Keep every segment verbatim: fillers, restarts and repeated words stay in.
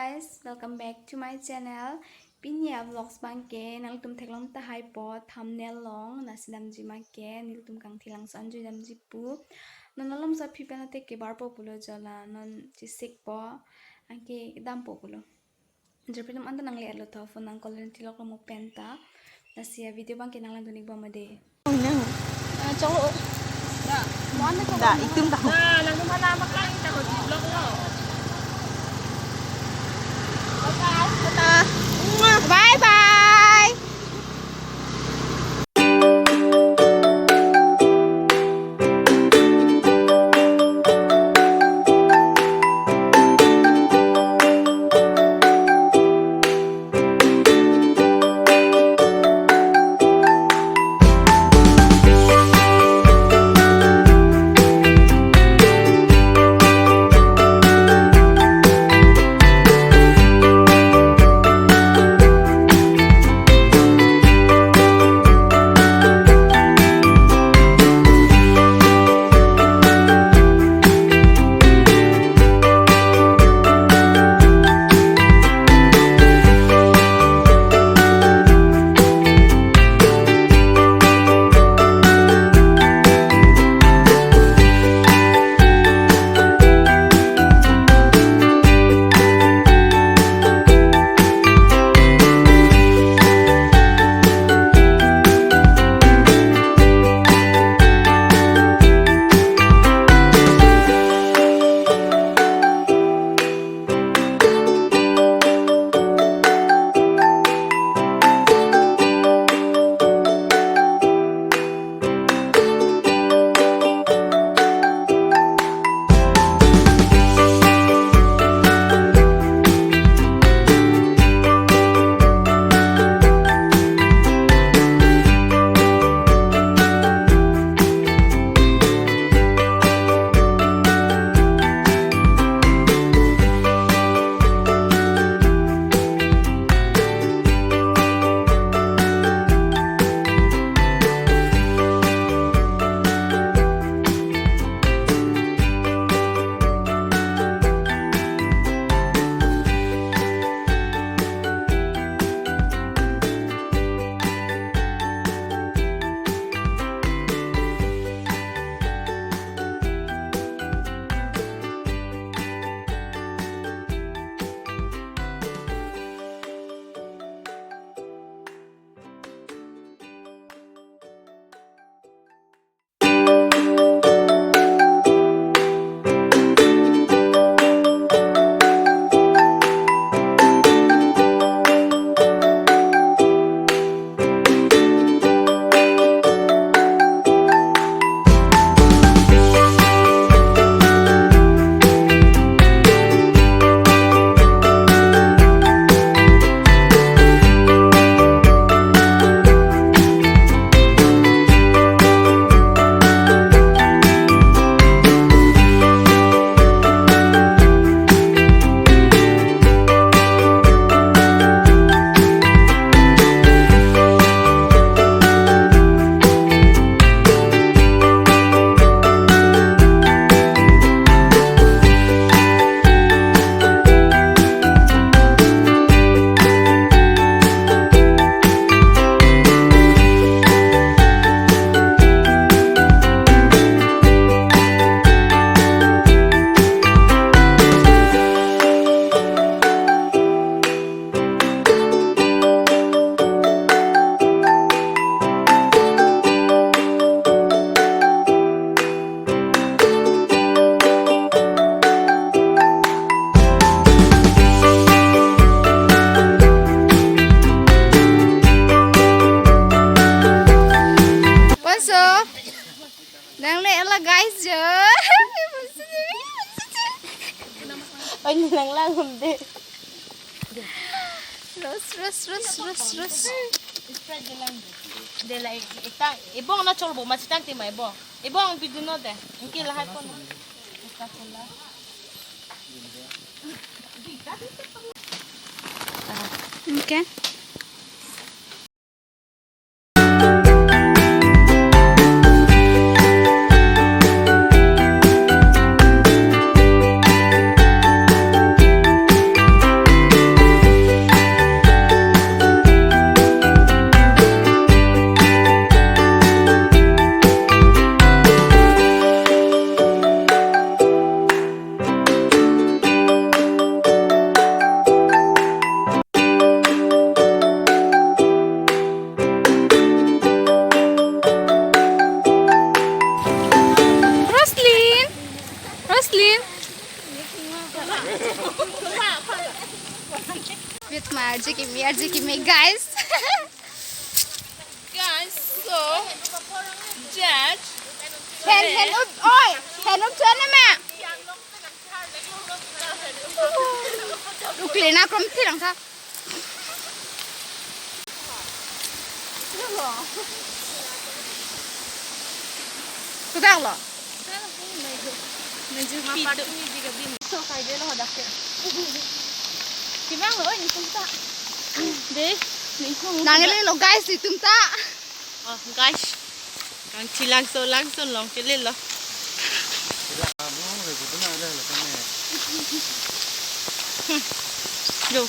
Guys, welcome back to my channel. Pini a-vlogs abangke nangtum theklong tahai po, thumbnail along nasi damji abangke nelitum Kangthilangso anjui damji pu. Non malomso aphi pen ate kebar po pulo jo la, non chesik po, anke dampo pulo. Jirpi atum anta nangle-etlo tho, phone nang call tilok lo mo pen ta. Lasi a-video abangke nanglangdun-ik bom ade. Ah, cholo. Da, itum da. Da, nang mana maklang ta ko vlog lo. Bye bye. Bye bye. Bonso. Nangle-etlo guys jo. Oi, nanglang hunde. Ros, ros, ros, ros, ros. Spread de lang. De la, ita, ibong na chorbo, masi tangte ma ibong. Ibong bidun non de. Ingke lahai pon. Okay. Wait, ma, R J Kimi, R J Kimi, guys. Guys, so, judge. Hen, hen up, oi, hen up, hen up, ma. Ruk le na krom thi lang tha. Kudak lo. Nang ele lo guys, itum ta. Oh, guys. Kangchi langso langso long chelilo. Yo.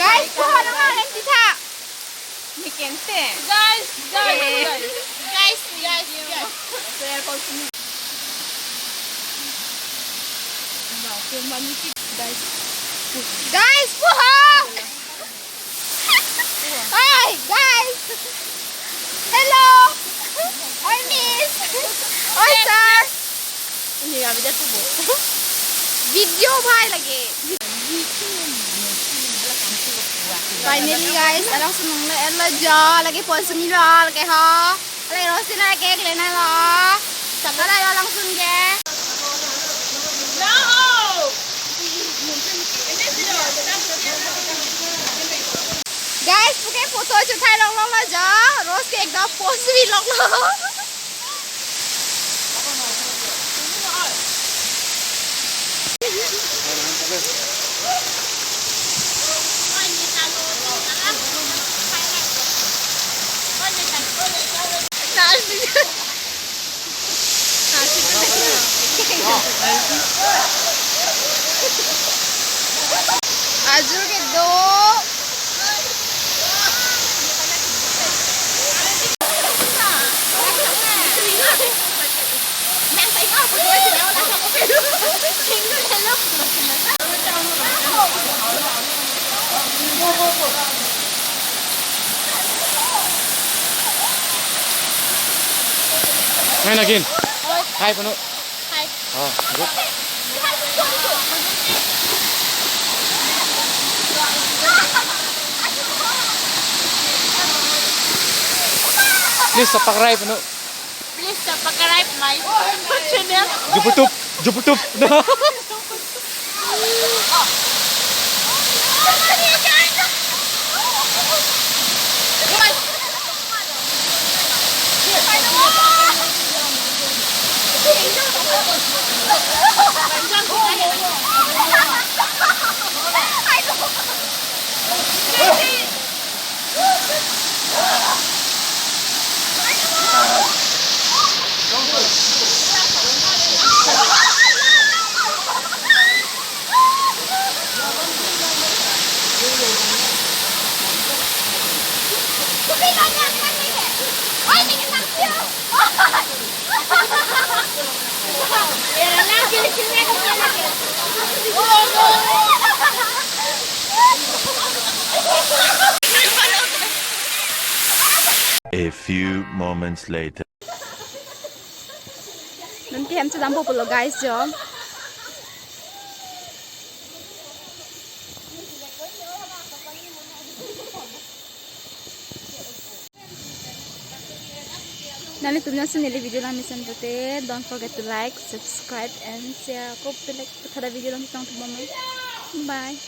Guys, kuha na ma hen titha. Ni kente. Guys, guys, guys. Guys, guys, guys. Guys, puha! Hi, guys! Hello! Hi, miss! Hi, sir! Ini ya, beda tuh, Bu. Video bhai lagi. Finally, guys, alangsun nangle-etlo jo, lake pon sini lo, lake ho. Lake Rosi na lake kle na lo. Saka la yo alangsun ke. Guys, puke photo chuthai longlong lo jo. Rosi ekdom pose vi longlo. Ajur kedo. Hai, Nagin. Hai, Panu. Hai. Oh, good. Please subscribe, no? Please subscribe my YouTube channel. Juputup, juputup. A few moments later. Nonke hem chedampo pulo guys jo. Nanglitum jongsi neli video lang mesen pulote, don't forget to like, subscribe and share. Ako pelek puthot a video along chetong thubom. Bye.